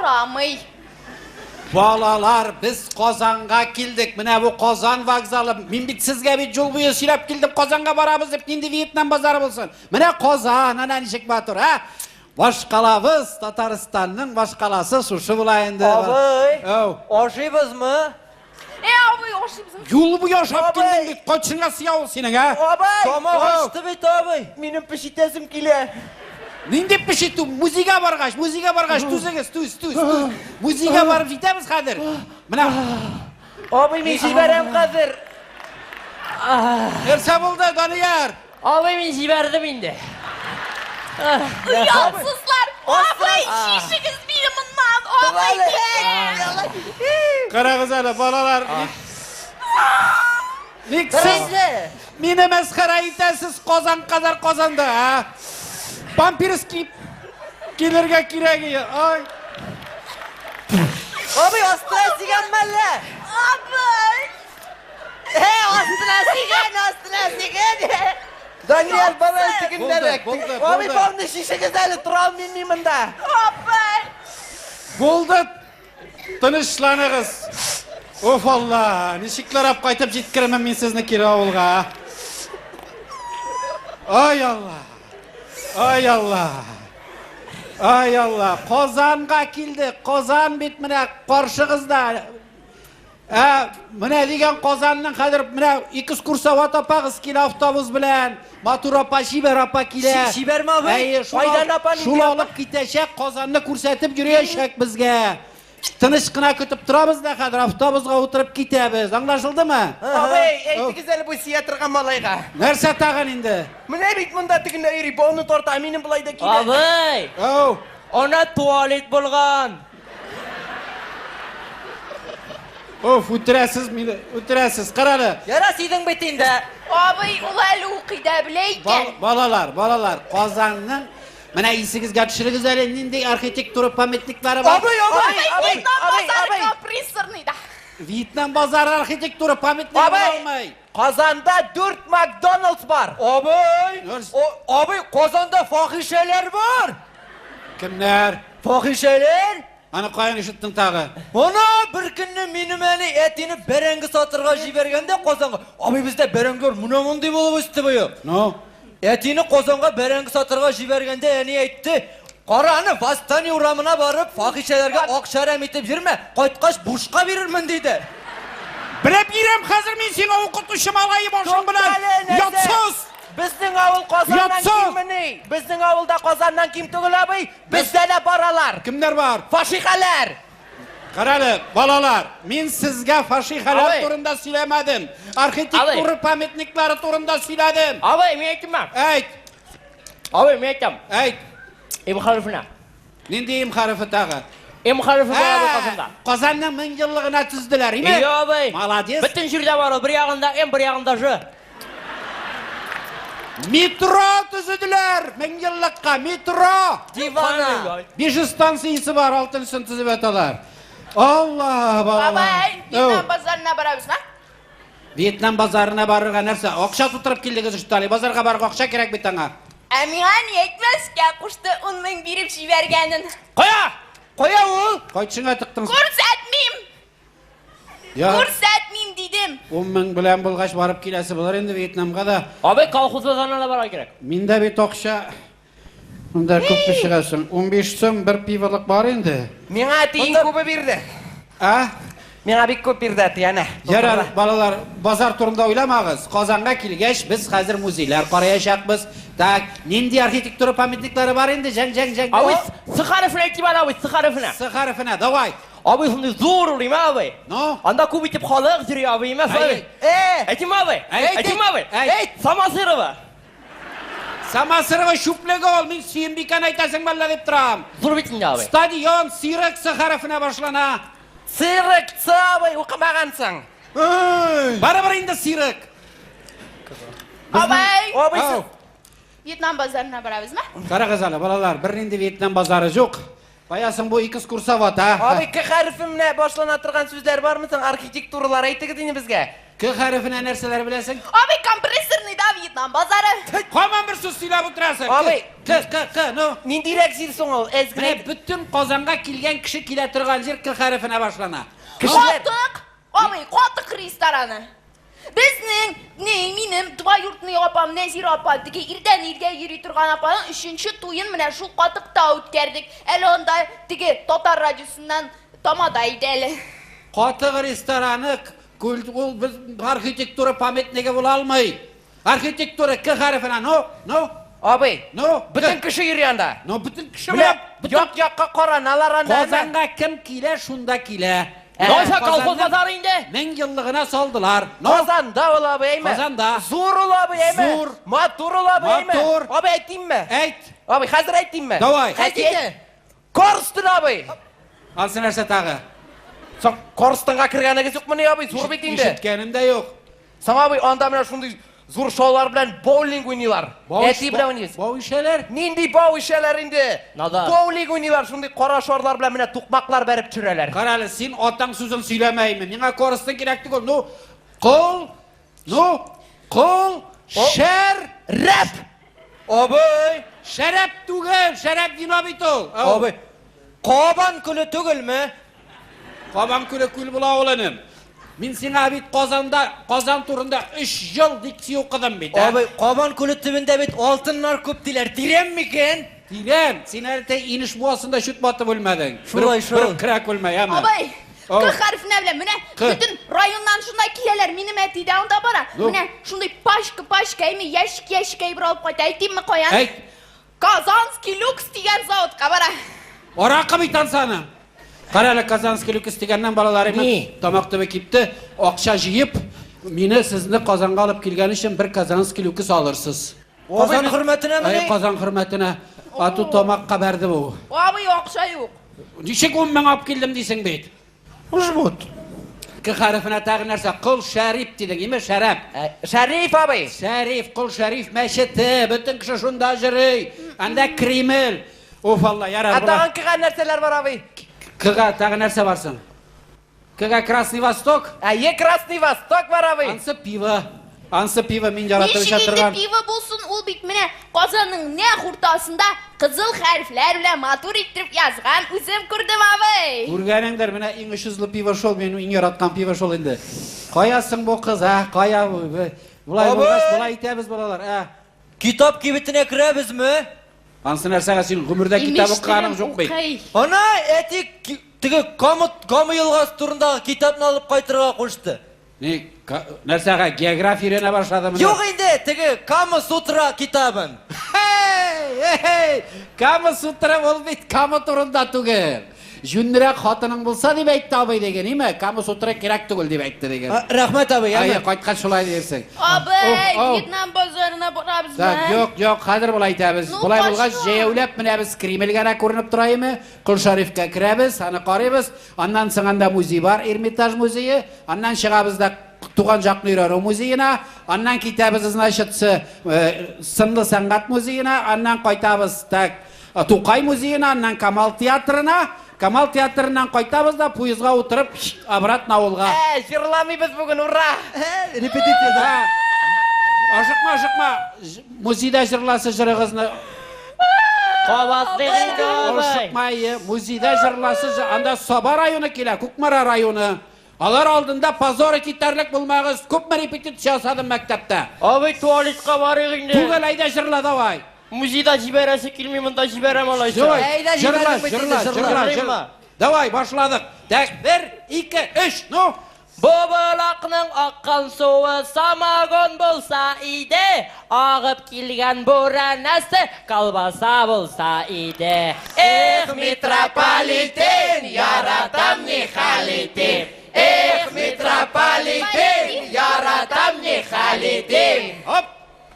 Ярамый. Балалар, без Казанга килдек. Менә бу Казан вокзалы. Мин бит сезгә бит юл буе сөйләп килдем, Казанга барабыз дип, нинди Вьетнам базары булсын. Менә Казан, әнә ничек матур, ә? Башкалабыз, Татарстанның башкаласы шушы була инде. Абый, Әү. ашыйбызмы? Э, абый, ашыйбыз. Юл буе ашап Абый. килдең бит, кайтышыңа сыя ул синең, ә? Абый! Тамак Ау. ачты бит, абый. Минем пешитәсем килә. Нинди пешитү? Музейга баргач, музейга баргач, түзегез, түз, түз, түз. Музейга барып җитәбез хәзер. Менә Абый, мин җибәрәм хәзер. нәрсә булды, Данияр? Абый, мин җибәрдем инде. Оятсызлар! Абый, чишегез мине моннан! Абый, китә! Карагыз әле, балалар. Ник сез мине мәсхәрә итәсез Казан кадәр Казанда, ә? Памперс киеп килергә кирәк иде. Ай. Абый, астына сигән мәллә? Абый! Э, астына сигән, астына сигән. Даниял, бала тегендәрәк. Булды, булды, Абый, булды. бауны чишегез әле, тора алмыйм мин монда. Абый! Булды. Тынычланыгыз. Оф Алла, ничекләр алып кайтып җиткерермен мин сезне кире авылга. Ай Алла. Ай Алла. Ай Алла, Казанга килдек. Казан бит менә каршыгызда. Ә, менә дигән Казанның хәзер менә экскурсовод апагыз килә автобус белән. Матур апа, чибәр апа килә. Чибәрме абый? Әйе, шул, Кайдан апа, нинди шул апа? алып китәчәк, Казанны күрсәтеп йөриячәк безгә. Тыныч кына көтеп торабыз да хәзер автобусга утырып китәбез. Аңлашылдымы? Абый, әйтегез әле бу сия торган малайга. Нәрсә тагын инде? Менә бит монда тегендә йөри, бауны тарта, минем болай да килә. Абый, Әү, ана туалет булган. Оф, үтерәсез мине, үтерәсез. Карале. Яра сидең бит инде. Абый, ул әле укый да белә икән. Балалар, балалар, Казанның менә исегезгә төшерегез әле нинди архитектура памятниклары бар. Абый, абый, Абый, Вьетнам абый, базары абый. компрессорный да. Вьетнам базары архитектура памятнигы була Абый! алмый. Казанда 4 Макдоналдс бар. Абый! Нәрс- Абый, Казанда фахишәләр бар. Кемнәр? Фахишәләр? Аны каян ишеттең тагы? Ана бер көнне минем әни әтине бәрәңге сатырга җибәргәндә Казанга. Абый бездә бәрәңгеләр менә мондый булып үсте быел. Ну, Әтине Казанга бәрәңге сатырга җибәргәндә әни әйтте, Кара аны Восстание урамына барып, фахишәләргә акча әрәм итеп йөрмә, кайткач бушка бирермен диде. Белеп йөрәм хәзер мин сиңа укытучы малае башың белән. Ятсыз! Безнең авыл Казаннан Ятсыз! киммени? Безнең авылда Казаннан ким түгел, абый. Бездә дә бар алар. Кемнәр бар? Фашихәләр! Карале, балалар, мин сезгә фашихәләр Абый. турында сөйләмәдем. Архитектура памятниклары турында сөйләдем. Абый, мин әйтимме? Әйт, Абый, мин әйтәм. әйт. М хәрефенә. Нинди М хәрефе тагы? М хәрефе бар абый Ә, Казанда. Казанның 1000 еллыгына төзделәр, име? Iyo абый. Молодец. Бөтен җирдә бар ул. Бер ягында М, бер ягында Ж. Метро төзеделәр 1000 еллыкка, метро. Дивана! Биш станциясе бар, алтынчысын төзеп яталар. Алла, балалар. Бабай, Вьетнам базарына барабызмы? Вьетнам базарына барырга нәрсә? Акча тутырып килдегез что ли? Базарга барырга акча кирәк бит аңа. Ә миңа ни әйтмәскә кушты 10 мең биреп җибәргәнен. Кая? Кая ул? Кайтшыңа тыктың. Күрсәтмим! Я, Күрсәтмим дидем. 10 мең белән булгач барып киләсе булыр инде Вьетнамга да. Абый, колхоз базарына да барырга кирәк. Миндә бит акча Монда күпме чыгасың? 15 сум бер пиволык бар инде. Миңа әти иң күбе бирде. А? Миңа бик күп бирде әти, әнә. Ярар, балалар, базар турында уйламагыз. Казанга килгәч, без хәзер музейлар караячакбыз. Так, нинди архитектура памятниклары бар инде? Җәң, җәң, җәң. Абый, С хәрефенә әйтим әле, абый, С хәрефенә. С хәрефенә, давай. Абый, шундый зур ул, име, абый? Ну? Анда күп итеп халык йөри, абый, име, абый? Э! Әйтим, абый? Әйт. Әйтим, абый? Әйт. Самосырова. Самосырова чүплеге ул, мин Сөембикәне әйтәсең мәллә дип торам. Зур бит инде, абый. Стадион Сирек С хәрефенә башлана. Цирк, Ц, абый, укымагансың. Барыбер инде Сирек. Абый, Абый, Ау. Вьетнам базарына барабызмы? Карагыз әле, балалар, бернинди Вьетнам базары юк. Каясың бу экскурсовод, а? Абый, К хәрефе менә башлана торган сүзләр бармы соң? Архитектуралар әйтегез инде безгә. К хәрефенә нәрсәләр беләсең? Абый, компрессорный да Вьетнам базары. Һаман бер сүз сөйләп утырасың. Абый. К, К, К, ну. Ниндирәк җир соң ул? Әз Менә генә. бөтен Казанга килгән кеше килә торган җир К хәрефенә башлана. Кешеләр- Катык! Абый, катык рестораны. Безнең, не, минем двоюродный апам Нәзира апа, теге ирдән иргә йөри торган апаның өченче туен менә шул катыкта үткәрдек. Әле анда теге татар радиосыннан тамада иде әле. Катык рестораны күл ул без архитектура памятнигы була алмый. Архитектура К хәрефенә, ну, ну, Абый, ну, бөтен К. кеше йөри анда. Ну, бөтен кеше Менә белән бөтен як-якка караналар анда. Казанга кем килә, шунда килә. Ә, Колхоз базары инде. Мең еллыгына салдылар. Ну, Казанда ул абый, әйме? Казанда. Зур ул абый, әйме? Зур. Матур ул абый, әйме? Матур. Абый, әйтимме? Әйт. Абый, хәзер әйтимме? Давай. Әйт. Корстон абый. Ансы нәрсә тагы? Соң Корстонга кергәнегез юкмыни, абый? Зур бит инде. Ишеткәнем дә юк. Соң абый, анда менә шундый зур шоулар белән боулинг уйныйлар. Әти белән уйныйбыз. Бау ишәләр. Нинди бау ишәләр инде? Надан. Боулинг уйныйлар, шундый кара шарлар белән менә тукмаклар бәреп төшерәләр. Карале, син атаң сүзен сөйләмәйме? Миңа Корстон кирәк түгел. Ну, кол, ну, кол, шәр, Рәп! Абый, шәрәп түгел, шәрәп вино бит ул. Ау. абый. Кабан күле түгелме? Кабан күле күл була ул энем. Мин сиңа бит Казанда, Казан турында 3 ел лекция укыдым бит. ә? Абый, Кабан күле төбендә бит алтыннар күп диләр. Тирән микән? Тирән, син әле тә инеш буасында чүт батып үлмәдең. Шулай, шул. Бер крәк үлмә, яме. Абый, Ау. К хәрефенә белән менә К. бөтен районнан шунда киләләр. Минем әти дә анда бара. Ну. Менә шундый пачка-пачка, әйме ящик-ящик әйбер алып кайта. Әйтимме каян? Әйт. Казанский люкс дигән заводка бара. Аракы бит ансаны. Кара әле Казанский люкс дигәннән балаларым Ни? тамак төбе кипте. Акча җыеп, мине сезне Казанга алып килгән өчен бер Казанский люкс алырсыз. Казан хөрмәтенә Әй, мени? Казан хөрмәтенә. Ату тамакка бәрде бу. Абый, акча юк. Ничек 10 мең алып килдем дисең бит? Ужмут. К хәрефенә тагы нәрсә? Кол Шәриф дидең, име Шәрәп? Шәриф абый. Шәриф, Кол Шәриф мәчете, бөтен кеше шунда йөри. Анда Кремль. Уф Алла, ярар. Ә тагын кыган нәрсәләр бар, абый? Кыга тагы нәрсә бар соң? Кыга Красный Восток, Әйе, Красный Восток бар, абый. ансы пиво. Ансы пиво мин яратып Ничек эчә инде торган. пиво булсын, ул бит менә Казанның нәкъ уртасында кызыл хәрефләр белән матур иттереп язган, үзем күрдем, абый. Күргәнеңдер, менә иң очызлы пиво шул, минем иң яраткан пиво шул инде. Кая соң бу кыз, ә? Кая бу? Болай Абый! булгач, болай итәбез балалар, ә? Китап кибетенә керәбезме? Ансы нәрсәгә син гомердә китап укыганың юк бит. Укый. Ана, әти теге Кама Кама елгасы турындагы китапны алып кайтырга кушты. Ни, нәрсәгә география өйрәнә башладымы? Юк инде, теге Кама Сутра китабын. Хей, хей, Кама Сутра ул бит Кама турында түгел. Җүнлерәк хатының булса дип әйтте абый дигән, име? Кама Сутра кирәк түгел дип әйтте дигән. Рәхмәт абый, Әйе, яме. кайткач шулай диярсең. Абый, Ох, ох. Вьетнам базарына барабызмы? Так, юк, юк, хәзер болай итәбез. Ну, Болай булгач, пошла. җәяүләп менәбез Кремльгә генә күренеп тора име? Кол Шәрифкә керәбез, аны карыйбыз. Аннан соң анда музей бар, Эрмитаж музее. Аннан чыгабыз да Туган якны өйрәнү музеена, аннан китәбез, значит, сынлы сәнгать музеена, аннан кайтабыз так Тукай музеена, аннан Камал театрына, Камал театрыннан кайтабыз да поездга утырып обратно авылга. Ә, җырламыйбыз бүген, ура! Репетициядә. Ашыкма, ашыкма. Музейда җырласы җырыгызны. Кабатлыйк инде, абый. Ашыкма, е, музейда җырласы, анда Саба районы килә, Кукмара районы. Алар алдында позор китәрлек булмагыз. Күпме репетиция ясадым мәктәптә. Абый, туалетка барыйк инде. Түгел, әйдә җырла давай. Музейда җибәрәсе килми, монда җибәрәм алайса. Давай, Әйдә, җырла, җибәрдек бит җырла, инде, җырла. җырла, җырла. Җырлыйммы? Давай, башладык. Так, 1, 2, 3, ну. Бу булакның аккан суы самогон булса иде, агып килгән бүрәнәсе колбаса булса иде. Эх, метрополитен, яратам ни хәл итим. Эх, метрополитен, яратам ни хәл итим. Оп.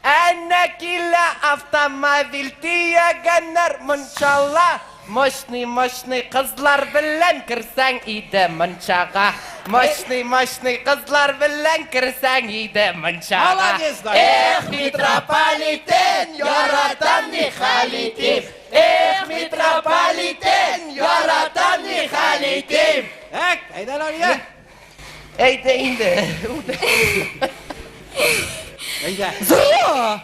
Әнә килә автомобиль төягәннәр мунчала. Мощный, мощный кызлар белән керсәң иде мунчага. Мощный, мощный кызлар белән керсәң иде мунчага. Молодец, Даня. Эх, метрополитен, яратам ни хәл итим. Эх, метрополитен, яратам ни хәл итим. Так, әйдә, Лария. Әйдә инде. Әйдә. Җырла!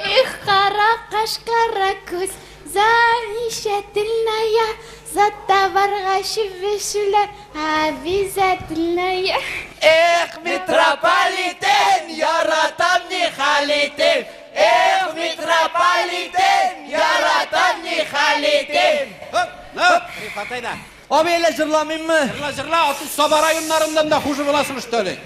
Эх, кара каш, кара күз, замечательная, за товарга чебешүләр обязательная. Эх, метрополитен, яратам ни хәл итим. Эх, метрополитен, яратам ни хәл итим. Хоп, ну, Рифат, әйдә. Абый, әллә җырламыйммы? Җырла, җырла, ату Саба районнарыннан да хуже буласың, что ли?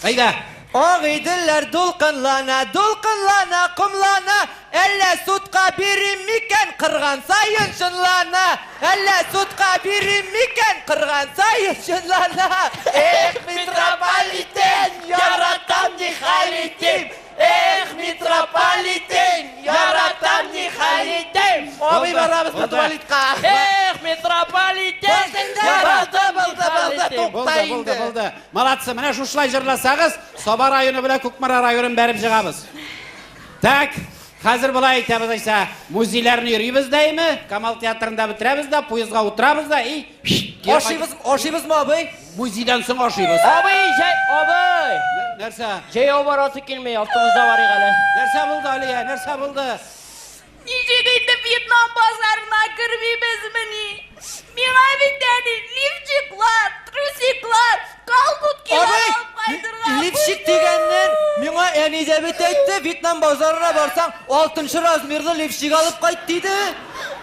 Әйдә. Агыйделләр дулкынлана, дулкынлана, комлана, әллә судка бирим микән, кырган саен чынлана, әллә судка бирим микән, кырган саен чынлана. Эх, метрополитен, яратам ни хәл итим. Эх, метрополитен, яратам ни хәл итим. Абый, барабыз Булды. туалетка. Эх, метрополитен! Булды, булды, булды, Булды, тукта булды, инде. булды. Молодцы, менә шушылай җырласагыз, Саба районы белән Кукмара районын бәреп чыгабыз. Так, хәзер болай әйтәбез әйсә, музейларны йөрибез дәйме, Камал театрында бетерәбез дә, поездга утырабыз да и кире Ашыйбыз, ашыйбызмы, абый? Музейдан соң ашыйбыз. Абый, җәй, абый! Нәрсә? Җәяү барасы килми, автобуста барыйк әле. Нәрсә булды, Алия? Нәрсә булды? Ничек инде Вьетнам базарына кермибезмени? Миңа бит әни лифчиклар, трусиклар, колготкилар Абый, алып кайтырга. лифчик дигәннән миңа әни дә бит әйтте, Вьетнам базарына барсаң, алтынчы размерлы лифчик алып кайт диде.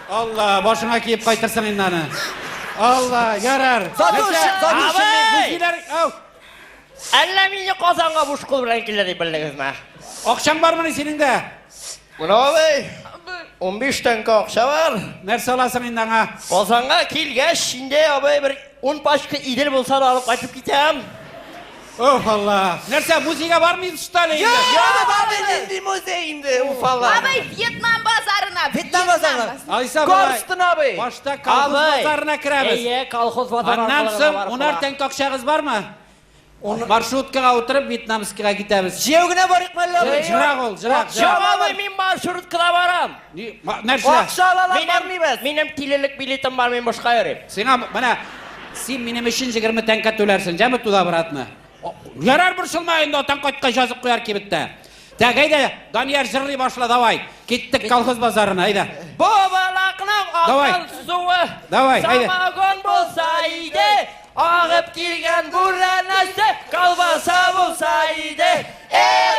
Алла, башыңа киеп кайтырсың инде аны. Алла, ярар. Сатучы, Нәрсә? сатучы. Абый! Музейлар, ау, Әллә мине Казанга буш кул белән килде дип белдегезме? акчаң бармыни синең дә? Менә абый, 15 тәңкә акча бар. Нәрсә аласың инде аңа? Казанга килгәч, инде абый бер 10 пачка Идел булса да алып кайтып китәм. Ох, Алла. Нәрсә, музейга бармыйбыз, что ли? инде? Я, абый, нинди музей инде, Уфалар. Абый, Вьетнам базарына. Вьетнам базарына. Алайса болай. Корстон абый. Башта колхоз базарына керәбез. Әйе, колхоз базары Аннан аркылы соң гына барып унар була. тәңкә акчагыз бармы? Маршруткага утырып Вьетнамскийга китәбез. Җәяү генә барыйкмы әллә, абый? Җырак ул, җырак, Юк, җырак. абый, мин маршруткада барам. Ни- ма- Нәрсә? Акча алалар, Минем, бармыйбыз. минем тилелек билетым бар, мин бушка йөрим. Сиңа менә син минем өчен 20 тәңкә түләрсең, җәме туда обратно. Ярар борчылма инде, атаң кайткач язып куяр кибеттә. Так, әйдә, Данияр җырлый башла, давай. Киттек колхоз базарына, әйдә. Бу балакның Давай. аккан суы Давай, әйдә. самогон булса иде, агып килгән бүрәнәсе колбаса булса иде. Эх,